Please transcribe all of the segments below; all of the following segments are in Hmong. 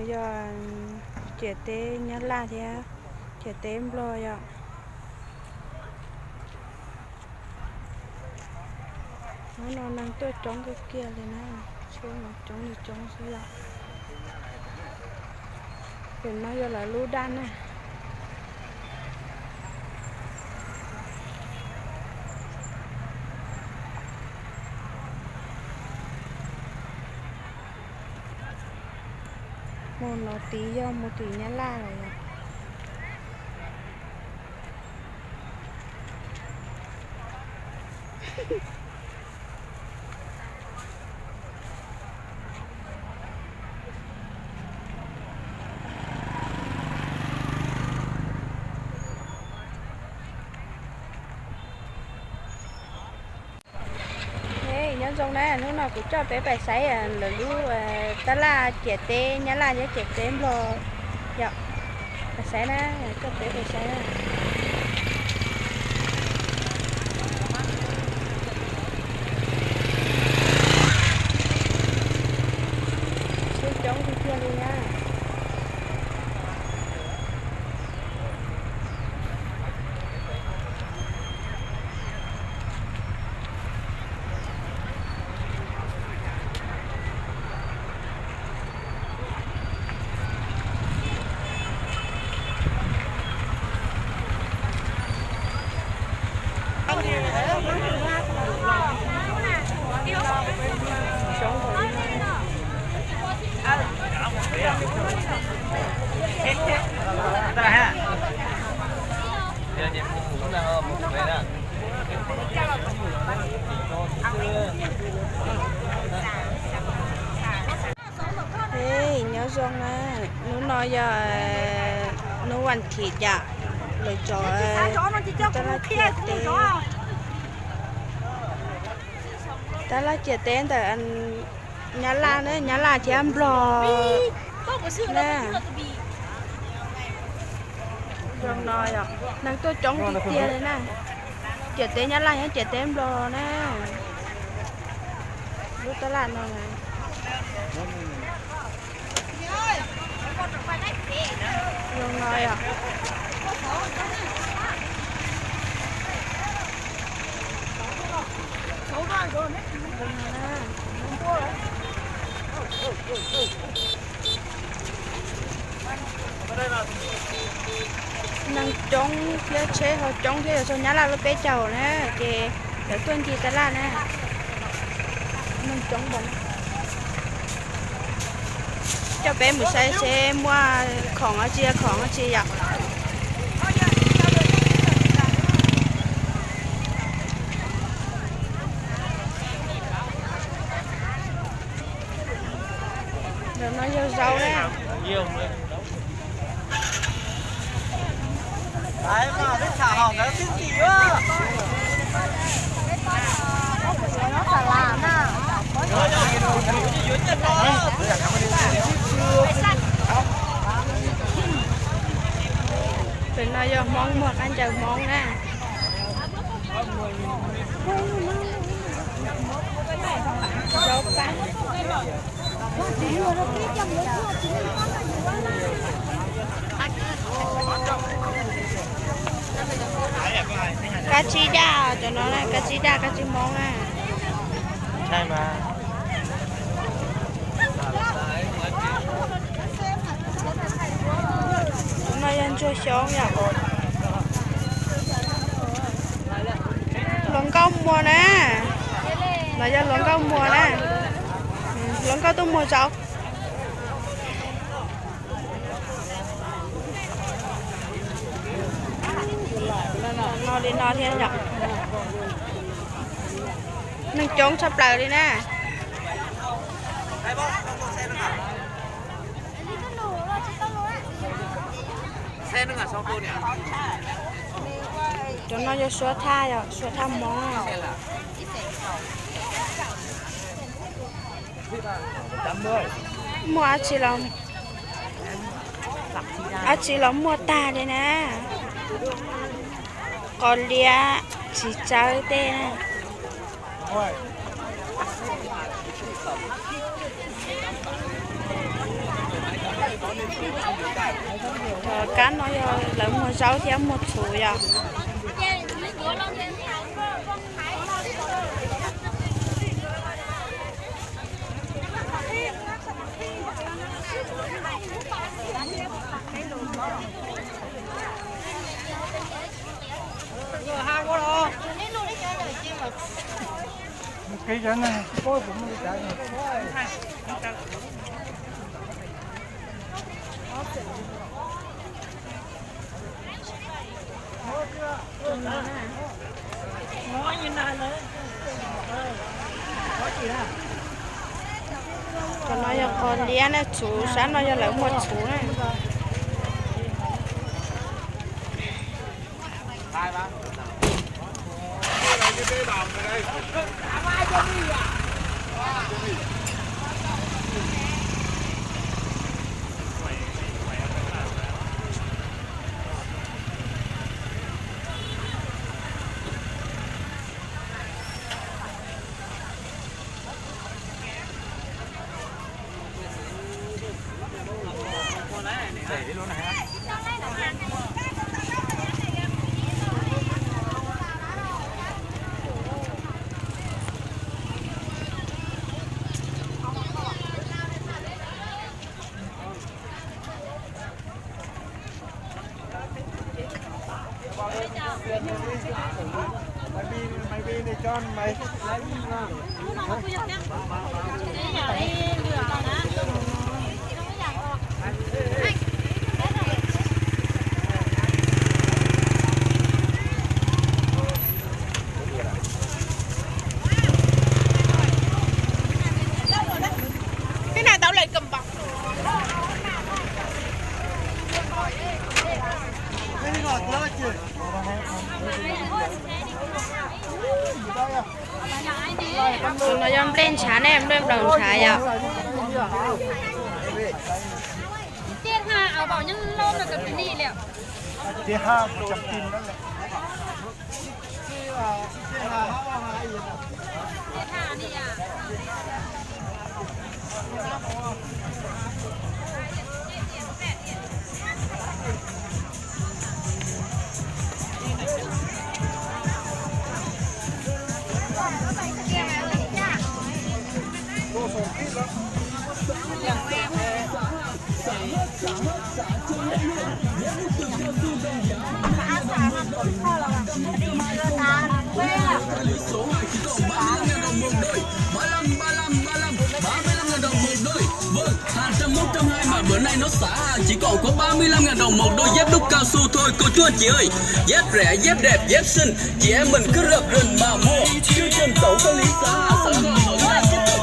Yog ciam teb Nyab Laj thiab ciam teb Nplog yom. Hnub no neeg tuaj coob kawg kiag li na, tsheb mas coob li coob xwb yom. Pem no yog lawv lub daj na. Mus no tid yog mus tim Nyab Laj lawm yom. Nyob zoo na, hnub no kuv coj peb pais saib lawv lub tab laj ciam teb Nyab Laj thiab ciam teb Nplog yom. Pais saib na, coj peb pais saib na. Tsheb coob tiag tiag li na. Nyob zoo na, hnub no yog hnub vas thiv yom, lawv tso tab laj ciam teb, tab laj ciam teb ntawm Nyab Laj na, Nyab Laj thiab Nplog na. Zoo no yom, neeg tuaj coob tiag tiag li na. Ciam teb Nyab Laj thiab ciam teb Nplog na. Lub tab laj no na. Zoo no yom. Neeg coob thiab tsheb ho coob thiab, yog txog Nyab Laj lub peb caug na, ces lawv tuaj ncig tab laj na. Neeg coob npaum. Coj peb mus saib seb muaj khoom dab tsi, khoom dab tsi yom. Ntawm no yog zaub na. Tus no yog Hmoob muag qab ncaws Hmoob na. Zaub paj. Kab tsib daj, cov no kab tsib daj, kab tsib Hmoob na. Tus no yog ntsuag xyoob yom. Hluas nkauj muag na. No yog hluas nkauj muag na. Hluas nkauj tuaj muag zaub. No li no thiab yom. Neeg coob tshaj plaws li na. Cov no yog suav thaj, yog suav thaj Hmoob. Muaj dab tsi los, dab tsi los muaj tag li na. Qos liab, txiv tsawb tej na. Cov kab no yog lawv muag zaub thiab muag txhuv yom. Cov no yog qos liab na, txhuv sab no yog lawv muag txhuv na. Cái này tao lại cầm bọc. Tus no yog nplej ntshav ne, nplej nplaum ntshav yom. Ba mươi lăm ngàn đồng một đôi. Vâng, hàng trăm mốt trăm hai mà bữa nay nó xả hàng chỉ còn có ba mươi lăm ngàn đồng một đôi dép đúc cao su thôi cô chú anh chị ơi. Dép rẻ, dép đẹp, dép xinh, chị em mình cứ rập rừng mà mua. Chương trình tổng có lý giá sẵn sàng hỗ trợ tiếp tục.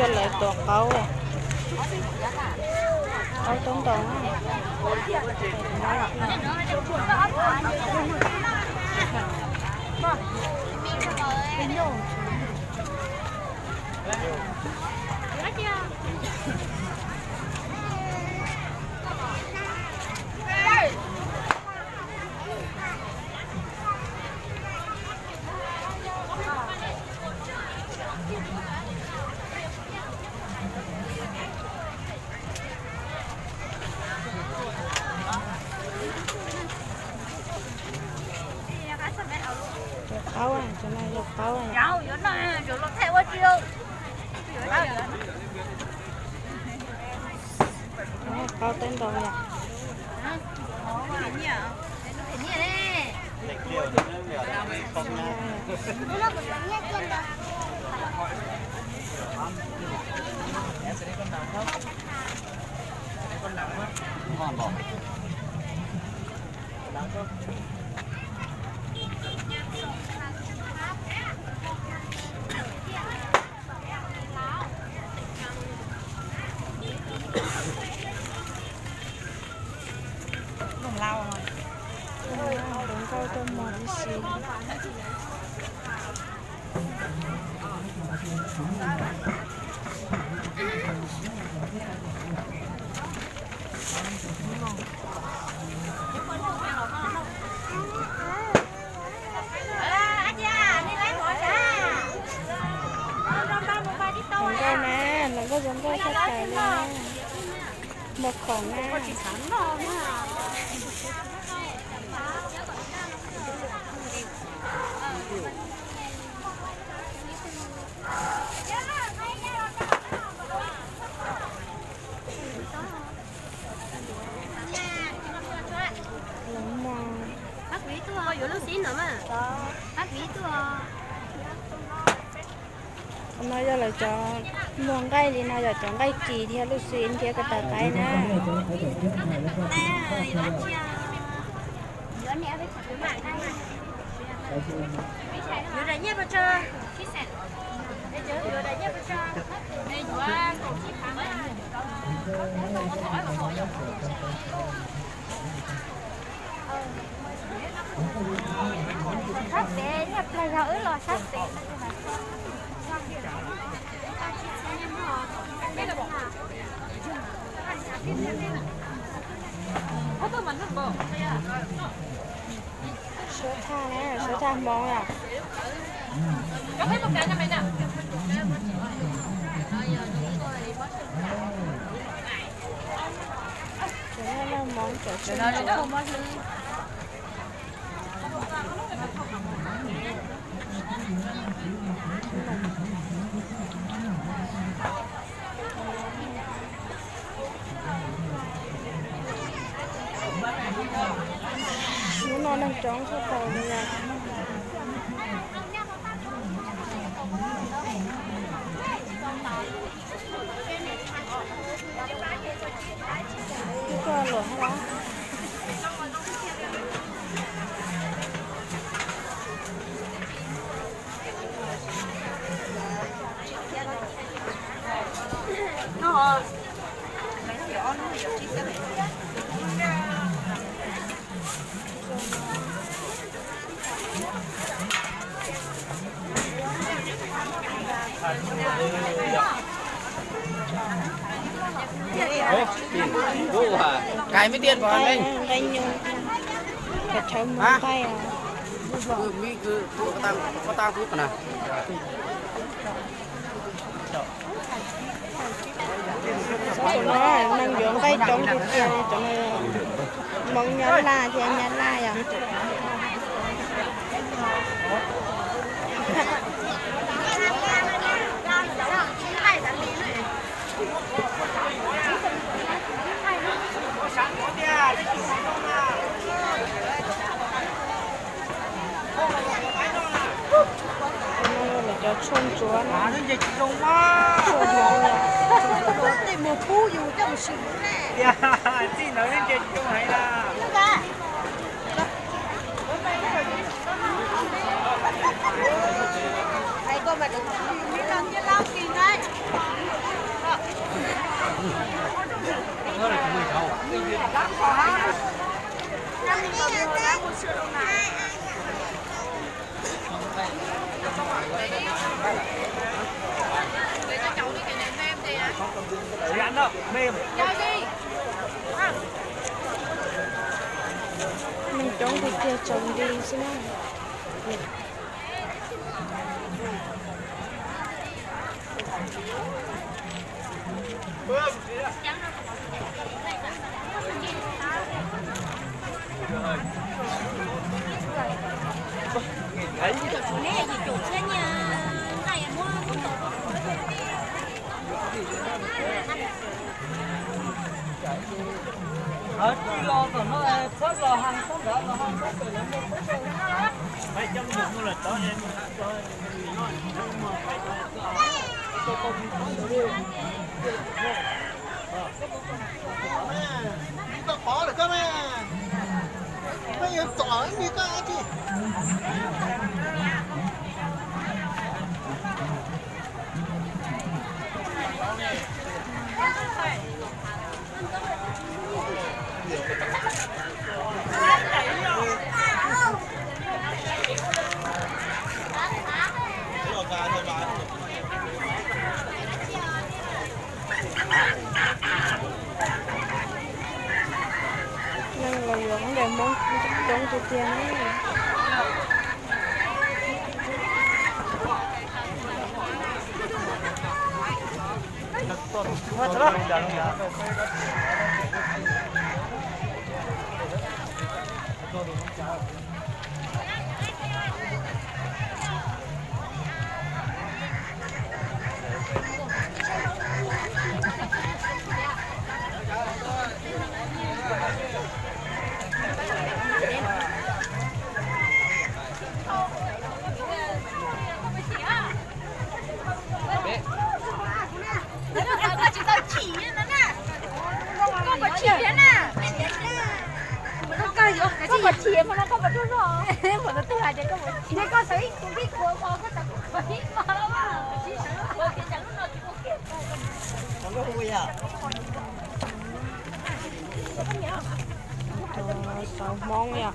Yog lawv tuav qaub, qaub toob ntoo. Yog qaub, cov no yog qaub. Qaub toob ntoo yom. Tus nkauj tuaj mos tib si. Tus nkauj na, tus nkauj zoo nkauj tshaj plaws li na. Mos khoom na. Lov mos. Qhov no yog lawv cov muag nqaij li no yog cov nqaij kis thiab lub xim thiab ko taw qaib na. Sab pem, nyob plag zog wb los sab pem. Suav thaj na, suav thaj Hmoob yom. Cov no yog Hmoob cov tseem tshuav. Hnub no neeg coob tshaj plaws li os. Ib co luam hab. Kais mej tiaj pov nqaij, nqaij nyuj, khaws mov nqaij os. Tus no neeg yuav nqaij coob tiag tiag li, cov no Hmoob Nyab Laj thiab Nyab Laj yom. Lawv cov tshuaj ntsuav na, tshuaj Hmoob. Neeg coob tiag tiag tsaus nti xwb na. Neeg los yuav ntawm Hmoob coob tiag tiag na. Xauv Hmoob yom.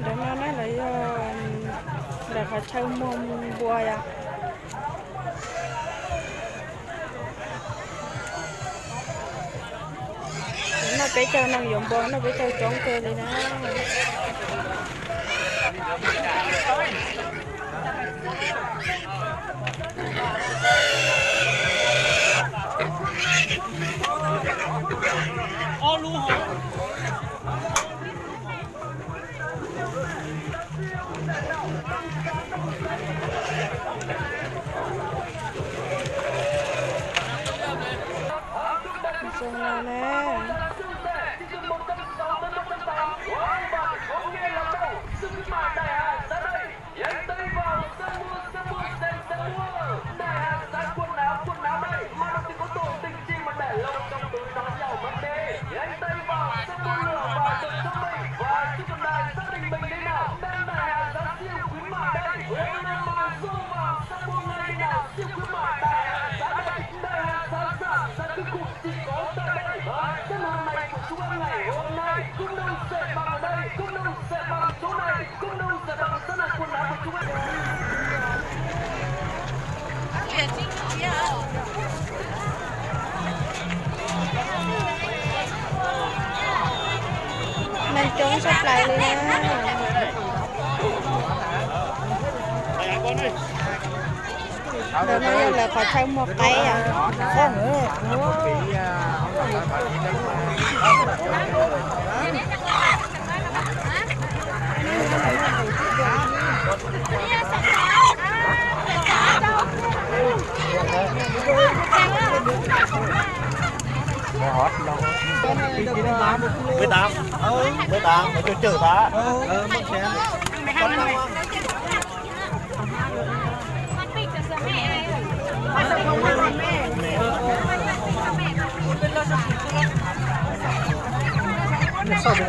Ntawm no na lawv yog lawv qhov chaw muag npua yom. Noj peb caug neeg yuav npua, noj peb caug coob kawg li na. Zoo no na. Neeg coob tshaj plaws li na. Ntawm no yog lawv qhov chaw muag qaib yom. Mười tám, mười tám, nói chung chở ta. Nws txhob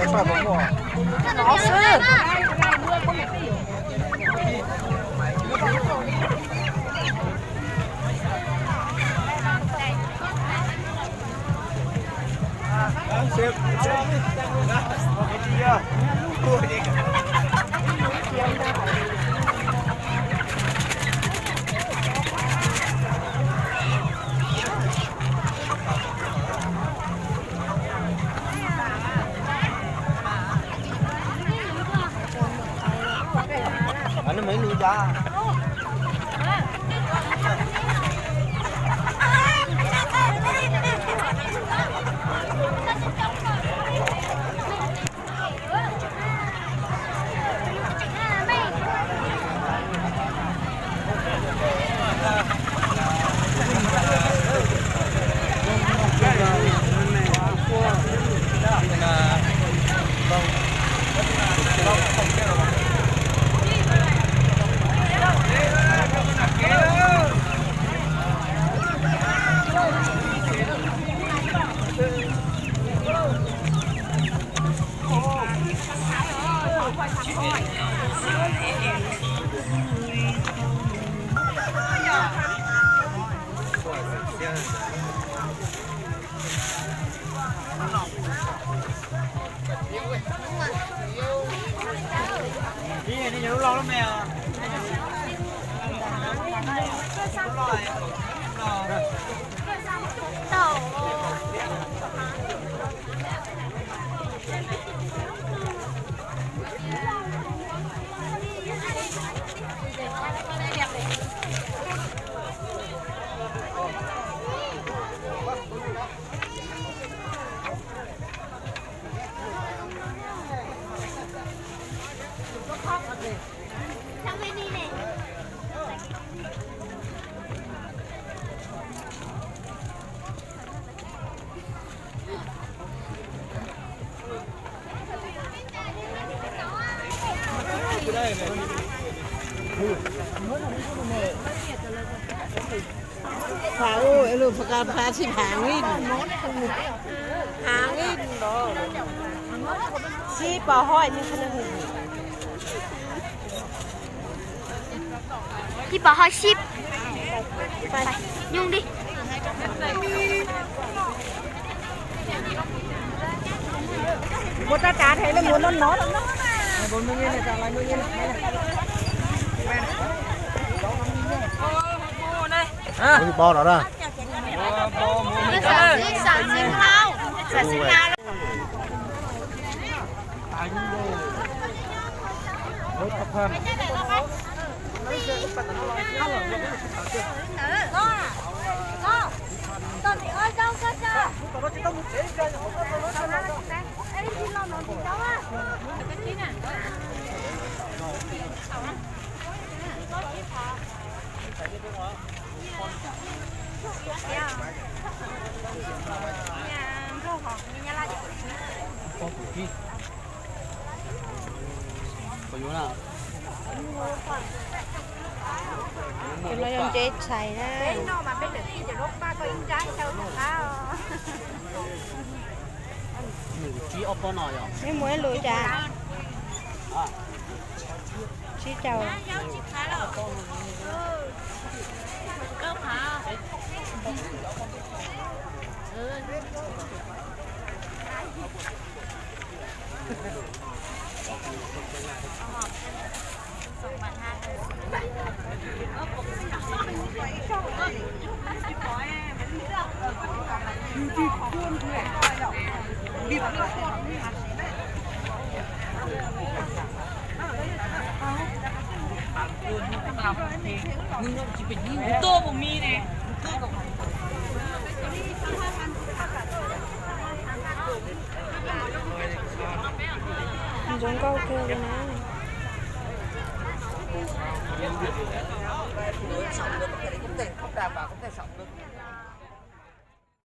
Pha, pha tsis pha li, pha li no, sib pov hoj. Ib pov hoj sib, nyoo li. Muab rab tav rhe, muab noj noj. Bo no na. Tus no yog ntse tshais na. Neb muaj ib lus cas? Tsib caug. Ntxoov nkauj kawg li na.